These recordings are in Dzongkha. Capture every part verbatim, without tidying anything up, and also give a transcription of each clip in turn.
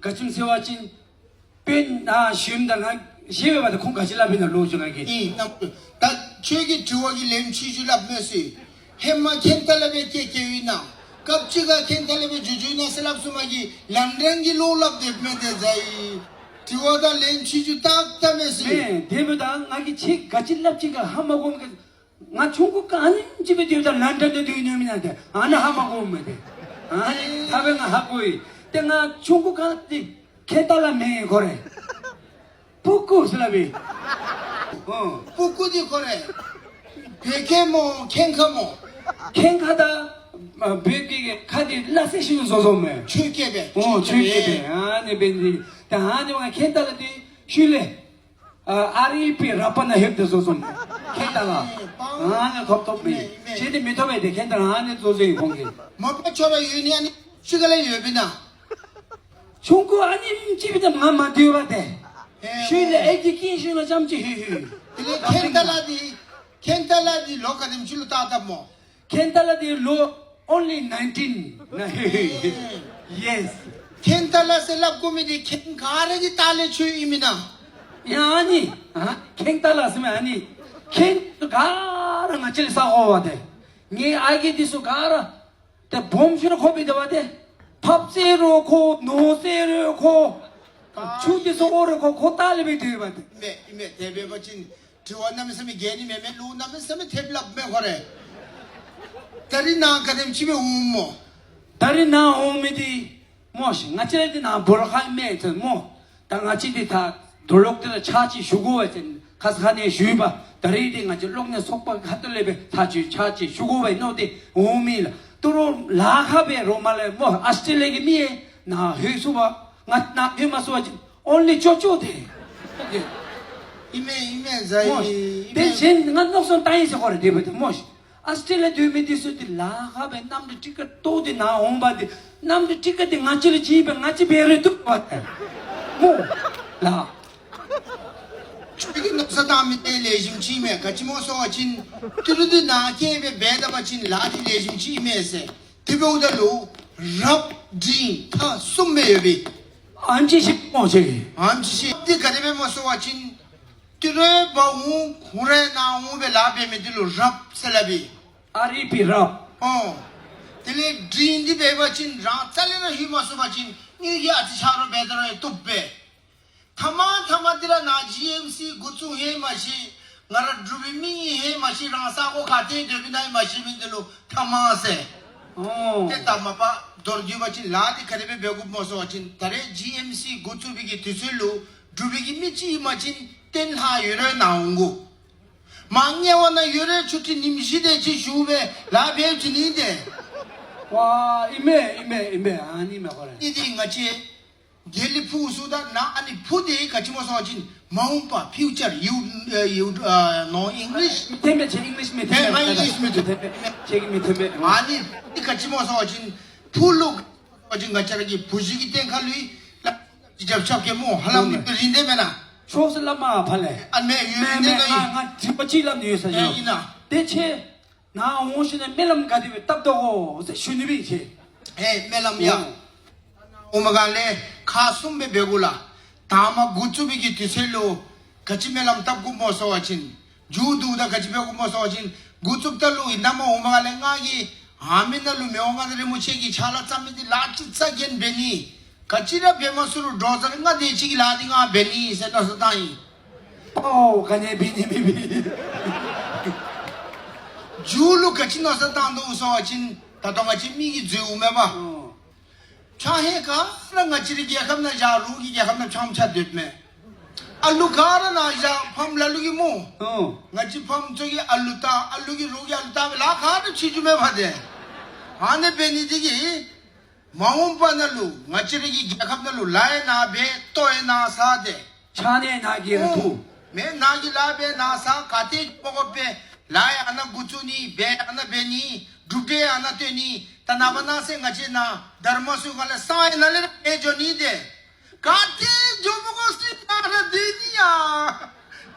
ག་ཅི་སྨོ་ཟེར་བ་ཅིན་དཔོན་ནཱ་ཞུཝ་ད་ང་ཤེས་པས་པ་ད། ཁོང་ག་ཅི་སླབ་ཨིན་ན་ལོ་རྒྱུས་ང་གིས། ཨིན་ནམ། ད་ཁྱོད་ཀྱི་དྲི་བ་གི་ལན་ཆི་ཅིག་སླབ་མས་ཟེར། ཧེ་མ་ཁེན་ཏ་ལ་སྦེ་སྐྱེ་སྐྱེཝ་ཨིན་ན། སྐབས་ཅིག་ཁར་ཁེན་ཏ་ལ་སྦེ་འགྱོ་འགྱོཝ་ཨིན་ན་ཟེར་སླབ་སོང་། མ་གི་ལན་ཌན་གྱི་ལོ་སླབ་སྡོདཔ་མས་ཏེ་ཟེར། དྲི་བ་དང་ལན་ཆི་ཅིག་བཏབ་བཏབ་མས་ཟེར། མེན། དེ་འབདཝ་ད་ང་གིས་ཁྱོད་ག་ཅི་སླབ་ཅི་ག་ཧ་མ་གོ་མས་ག། ང་ཆུང་ཀུ་སྒང་ཨ་ནེམ་ཅིག་སྦེ་སྡོདཔ་ད་ལན་ཌན་ལུ་སྡོད་ནི་མེན་ན་ཏེ། ཨ་ནཱ་ཧ་མ་གོཝ་མས་ཏེ། ཨ་ནི་ད་སྦེ་ང་ཧ་གོ་ཡི། ཏེ་ང་ཆུང་ཀུ་སྒང་ཏེ་ཁེན་ཏ་ལ་མེན་ཁོ་རེ། སྤུ་གུ་ཟེར་སླབ་ཨིན། ཨོ། སྤུ་གུ་འདི་ཁོ་རེ་བོད་ཁ་མོ་ཁེན་ཁ་མོ། ཁེན་ཁ་ད་ཨ་བོད་ཀྱི་ཁ་འདི་སླ་བསྲེ་ཞིག་ལུ་བཟོ་བཟོཝ་མས། ཆོས་སྐད་སྦེ། ཨོ་ཆོས་སྐད་སྦེ། ཨ་ནི་སྦེ་འདི་ད་ཨ་ནི་ང་ཁེན་ཏ་ལ་འདི་ཤུལ་ལས་ཨ་ཨར་ཨི་པི་ར་པ་ན་ཧེབ་ཏེ་བཟོ་བཟོཝ་མས་ཁེན་ཏ་ལ། ཨ་ནི་ཐོབ་ཐོབ་མས། ཁྱོད་འདི་མི་ཐོབ་པས་ཏེ་ཁེན་ཏ་ལ་ཨ་ནི་བཟོ་བཟོཝ་ཨིན་ཁོང་གིས། མ་པ་ཁྱོད་ར་ཡོད་ནི་ཨ་ནི་ཕྱི་ཁ་ལས་ཡོདཔ་ཨིན་ན། ཆུང་ཀུ་ཨ་ནེམ་ཅིག་སྦེ་ད་ང་མ་སྡོད་པས་ཏེ། ཨེ་ཤུལ་ལས་ཨེ་ཀྱི་ཀིན་ཤུལ་ལུ་རྐྱངམ་ཅིག་ལྷོད་ལྷོད། དེ་ལས་ཁེན་ཏ་ལ་འདི་ཁེན་ཏ་ལ་འདི་ལོ་ག་དེམ་ཅིག་ལུ་བཏགས་བཏགསཔ་སྨོ། ཁེན་ཏ་ལ་འདི་ལོ་only nineteen། Yes། ཁེན་ཏ་ལ་ཟེར་སླབ་དགོ་མི་འདི་ཁེན་ག་ར་གི་ལྟག་ལས་ཆོས་ཨིན་མེན་ན། ཡ་ཨ་ནི་ཨ་ཁེན་ཏ་ལ་ཟེར་མི་ཨ་ནི་ཁེན་ག་ར་ང་བཅས་ལས་ས་གོ་བ་ཏེ། ངེའི་ཨའི་གི་འདི་ཚུ་ག་ར་ཏེ་སྦོམ་ཤོས་ར་ཁོ་སྦེ་སྡོད་པ་ཏེ། ཕགཔ་ཟེར་རུང་ཁོ། ནོར་ཟེར་རུང་ཁོ། ཆུ་འདི་ཚུ་བོར་རུང་ཁོ། ཁོ་ལྟག་ལས་སྦེ་སྡོད་པ་ཏེ། མེན་མེན། དེ་འབད་བ་ཅིན་དྲི་བ་གནམ་མེད་ས་མེད་རྒྱས་ནི་མེན་མས། ལོ་གནམ་མེད་ས་མེད་ཐེབས་སླབ་མས་ཁོ་རེ། ད་རིས་ནཱ་ག་དེམ་ཅིག་སྦེ་འོང་སྨོ། ད་རིས་ནཱ་འོང་མི་འདི་སྨོ་ཤིག། ང་བཅས་འདི་ནཱ་བོར་ཁ་མེད་ཟེར་སྨོ། ད་ང་བཅས་འདི་ད་རྡོ་ལོག་འདི་ལུ་ཕྱག་ཅིག་ཞུ་དགོ་པས་ཟེར་ཁ་ཙ་ཁ་ཉིནམ་ཞུ་ཡི་པ། ད་རིས་འདི་ང་བཅས་གློག་བརྙན་ཚོགས་པ་ཁ་ཐུག་ལས་སྦེ་ད་ཅི་ཕྱག་ཅིག་ཞུ་དགོ་པས་མནོ་སྟེ་འོང་མི་ལགས། ད་རུང་ལཱ་ཁག་འབད་རུང་མ་ལས་སྨོ་ཨཱོས་ཊྲེ་ལི་ཡ་གི་མི་ཡང་ནཱ་ལྷོད་ཚུགས་པ། ང་ནཱ་ལྷོད་མ་ཚུགས་པ་ཅིན་ཨོན་ལི་ཅོ་ཅོ་ཏེ། ཨིན་མས་ཨིན་མས་ཟེར་ཡི། སྨོ་ཤིག། ཨིན་མས། དེ་གཞན་ང་མནོ་བསམ་བཏང་ཡི་ཟེར་ཁོ་རེ། དེ་འབདཝ་ད་སྨོ་ཤིག། ཨཱོས་ཊྲེ་ལི་ཡ་སྡོད་མི་འདི་ཚུ་འདི་ལཱ་ཁག་འབད་གནམ་གྲུ་ཊི་ཀེཊ་བཏོག་སྟེ་ནཱ་འོང་པ་འདི། གནམ་གྲུ་ཊི་ཀེཊ་འདི་ང་བཅས་ལུ་བྱིན་པས། ང་བཅས་འབད་རུང་བཏུབ་པས་སྨོ་ལགས། ཁྱོད་ཀྱིས་མནོ་བསམ་བཏང་མི་འདི་ལེགས་ཤོམ་ཅིག་མས། ག་ཅི་སྨོ་ཟེར་བ་ཅིན་ཏི་རུ་འདི་ནཱ་སྐྱེལ་སྦེ་འབད་ད་པ་ཅིན་ལཱ་འདི་ལེགས་ཤོམ་ཅིག་མས་ཟེར། དེ་འབདཝ་ད་ལུ་རབ་འབྲིང་ཐ་གསུམ་སྦེ་ཡོད་པས། ཨ་ནེམ་ཅིག་ཤེས་སྨོ་ཤིག། ཨ་ནེམ་ཅིག་ཤེས། འདི་ག་དེ་སྦེ་སྨོ་ཟེར་བ་ཅིན་ཏི་རུ་འབག་འོང་ཁོང་ར་ནཱ་འོང་སྦེ་ལཱ་འབད་མི་འདི་ལུ་རབ་ཟེར་སླབ་ཨིན། ཨར་ཨི་པི་རབ། ཨོ། དེ་ལས་འབྲིང་འདི་འབད་བ་ཅིན་རང་རྩ་ལས་ར་ལྷོད་མ་ཚུགས་པ་ཅིན་དངུལ་གྱི་ཨ་ཙི་ཆ་རོགས་འབད་ད་རུང་ཡང་བཏུབ་པས། ཐ་མ་ཐ་མ་འདི་ར་ནཱ་ཇི་ཨེམ་སི་འགོ་བཙུགས་ཧེ་མ་ཤེས། ང་ར་འབྲུག་པའི་མི་ཨིན་ཧེ་མ་ཤེས། རང་ས་གོ་ག་ཏེ་སྡོདཔ་ཨིན་ན་ཧེ་མ་ཤེས་མི་འདི་ལུ་ཐ་མ་ཟེར། ཨོ། ཏེ་ད་མ་པ་མདོར་བསྡུ་བ་ཅིན་ལཱ་འདི་ག་དེ་སྦེ་འབད་དགོཔ་སྨོ་ཟེར་བ་ཅིན་ད་རེས་ཇི་ཨེམ་སི་འགོ་བཙུགས་པའི་གི་དུས་ཚོད་ལུ་འབྲུག་པའི་གི་མི་ཅིག་ཨིན་པ་ཅིན་གཏན་ལྷག་ཡོད་རུང་ནཱ་འོང་དགོ། མ་དངུལ་བ་ནང་ཡོད་རུང་ཆུ་ཊི་ཉིནམ་བཞི་དེ་ཅིག་ཞུ་སྦེ་ལཱ་འབད་བྱིན་ནི་ཏེ། ཝ་ཨིན་མས་ཨིན་མས་ཨིན་མས། ཨ་ནི་མས་ཁོ་ར། ཨིན་ཏེ་ང་བཅས་དགེ་ལེགས་ཕུག་ཚུ་དང་ནཱ་ཨ་ནི་ཕུག་འདི་ག་ཅི་སྨོ་ཟེར་བ་ཅིན་མ་འོངས་པ་ཕིའུ་ཅར་ཡུ་ཨེ་ཡུ་ཨ་ནོ་ཨིང་ལིཤ། མི་ཐོན་པས། ཁྱེད་ཨིང་ལིཤ་མི་ཐོན་པས། ཨིང་ལིཤ་མི་ཐོན་པས། ཁྱེད་ཀྱིས་མི་ཐོན་པས། ཨ་ནི་འདི་ག་ཅི་སྨོ་ཟེར་བ་ཅིན་ཕུག་ལུ་ཟེར་བ་ཅིན་ང་བཅས་ར་གི་བུ་གཞི་གི་སྟེང་ཁ་ལུ་ལགས་ཅིག་རྒྱབ་རྐྱབ་གེ་སྨོ། ཧ་ལམ་ཨོ་མས། རིན་འདི་མེན་ན། ཤོག་ཟེར་སླབ་མ་ཕར་ལས། ཨ་མེན་ཡོད། མེན་རིན་འདི་མེན། ནང་ང་ང་དྲི་བ་ཅིག་སླབ་ནི་ཡོད་ས་ཨེ་ཡོད། ཨིན་ན། དེ་ཁྱེད་ནཱ་འོང་ཞིནམ་ལས་སྨོན་ལམ་ག་དེ་སྦེ་བཏབ་དོ་གོ་ཟེར་ཞུ་ནི་སྦེ་ཁྱེད། ཨེ་སྨོན་ལམ་ཡ། ཨོ། འོང་མ་ག་ལས་ཁག་གསུམ་སྦེ་འབད་དགོ་ལགས། དང་པ་འགོ་བཙུགས་པའི་གི་དུས་ཚོད་ལུ་ག་ཅི་སྨོན་ལམ་བཏབ་དགོཔ་སྨོ་ཟེར་བ་ཅིན་མཇུག་བསྡུཝ་ད་ག་ཅི་འབད་དགོཔ་སྨོ་ཟེར་བ་ཅིན་འགོ་བཙུགསཔ་ད་ལུ་ཨིན་ན་མ་འོང་མ་ག་ལས་ང་གིས་ཨ་མི་ནང་ལུ་མི་དབང་མངའ་བདག་རིན་པོ་ཆེ་གི་ཕྱག་ལཱ་རྩ་མི་འདི་ལག་ཅིག་རྩ་འགེངས་འབད་ནི། ག་ཅི་ར་འབད་མ་ཚུགས་རུང་འདྲོག་ས་རེ་ང་དེ་ཅིག་གི་ལཱ་འདི་ང་འབད་ནི་ཟེར་མནོ་བསམ་བཏང་ཡི། ཨོ་ག་ནི་འབད་ནི་མི་འབད། མཇུག་ལུ་ག་ཅི་མནོ་བསམ་བཏང་དོ་ཟེར་བ་ཅིན་ད་ལྟོ་ང་བཅས་མི་གིས་འཛོལཝ་མས་པ། ཨོ། ཕྱགས་སྙིགས་ག་ར་ང་བཅས་རའི་རྒྱལ་ཁབ་ནང་བཞག་རོགས་ཀྱི་རྒྱལ་ཁབ་ནང་ཕྱགས་ཕྱགས་སྡོདཔ་མས། ཨ་ལུ་ག་ར་ནཱ་བཞག་ཕམ་ལ་ལུ་གིས་སྨོ། ཨོ། ང་བཅས་ཕམ་ཚུ་གིས་ཨ་ལུ་བལྟ་ཨ་ལུ་གིས་རོགས་ཀྱི་ཨ་ལུ་བལྟ་སྦེ་ལཱ་ག་ར་བྱེད་རྒྱུ་མས་པ་ཏེ། ཨ་ནི་འབད་ནི་འདི་གིས་མ་འོངས་པ་ནང་ལུ་ང་བཅས་རའི་གི་རྒྱལ་ཁབ་ནང་ལུ་ལཱ་ཡང་ནཱ་འབད་ལྟོ་ཡང་ནཱ་བཟའ་ཏེ། ཕྱགས་སྙིགས་ནཱ་གི་ར་ཨོ་ཕུལ། མེན་ནཱ་གི་ལཱ་འབད་ནཱ་བཟའ་ག་ཏེ་མ་དགོ་པས། ལཱ་ཡང་ཨ་ནཱ་འགོ་བཙུགས་ནི་འབད་ཨ་ནཱ་འབད་ནི་གྲུབ་འབྲས་ཨ་ནཱ་སྟོན་ནི། ད་ནངས་པ་གནངས་ཚེ་ང་བཅས་ནཱ་དྷརྨ་སུ་ག་ལས་བསང་ཡང་ནཱ་ལས་ར་འབད་འགྱོ་ནི་ཏེ། ག་ཏེ་འགྱོ་མ་དགོ་ཟེར་ནཱ་ར་སྡོད་ནི་ཡ།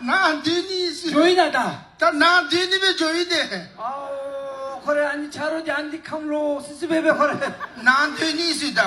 ནཱ་སྡོད་ནི་ཟེར། འགྱོ་ཡི་ན་ད། ད་ནཱ་སྡོད་ནི་སྦེ་འགྱོ་ཡི་ཏེ། ཨའོ་ཁོ་ར་ཨ་ནི་ཆ་རོགས་འདི་ཨ་ནི་ཁམས་ལོག་སི་སི་སྦེ་སྦེ་ཁོ་ར། ནཱ་སྡོད་ནི་ཟེར་ད།